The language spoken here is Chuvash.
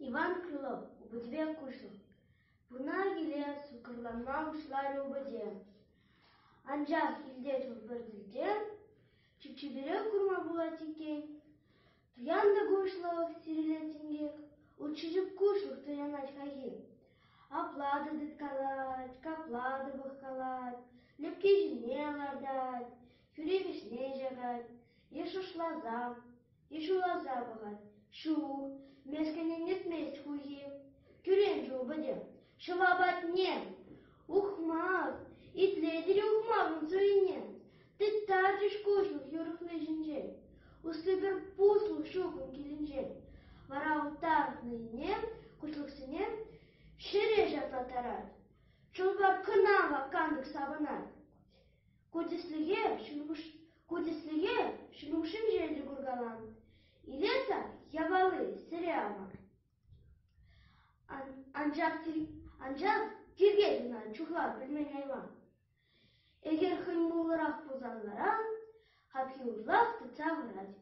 Иван Крылов, упӑтепе куҫлӑх. Пурӑна-киле суккӑрланма пуҫларӗ упӑте. Анчах илтет вӑл пӗр тӗлте, чип-чиперех курма пулать иккен. Туяннӑ куҫлӑх, сирӗлет инкек, ут куҫлӑх туянать хайхи. Апла та тыткалать, капла та пӑхкалать, лӗпке ҫине лартать, хӳри вӗҫне ҫакать е шӑршласа, е ҫуласа пӑхать. Ҫук, мӗскӗнленмест хуйхи. Кӳренчӗ упӑте. Ҫӑва патне! Ухмах! Итлетӗр-и ухмахӑн суйине? Тыттарчӗҫ куҫлӑх юрӑхли ҫинчен. Усси пӗр пуслӑх ҫук ун килӗнчен. Вара вӑл тарӑхнине, куҫлӑхсене ҫӗре ҫатлаттарать. Чӑлпар кӑна вак кантӑк сапӑнать. Ку тӗслӗхе ку тӗслӗхе ҫын те куркалан. Илес-ак япали сӗре аван. Анчах анчах тиркет ӑна чухла пӗлмен айван. Эхер хӑй муллӑрах пулсан вара хапхи урлах тытса хурать.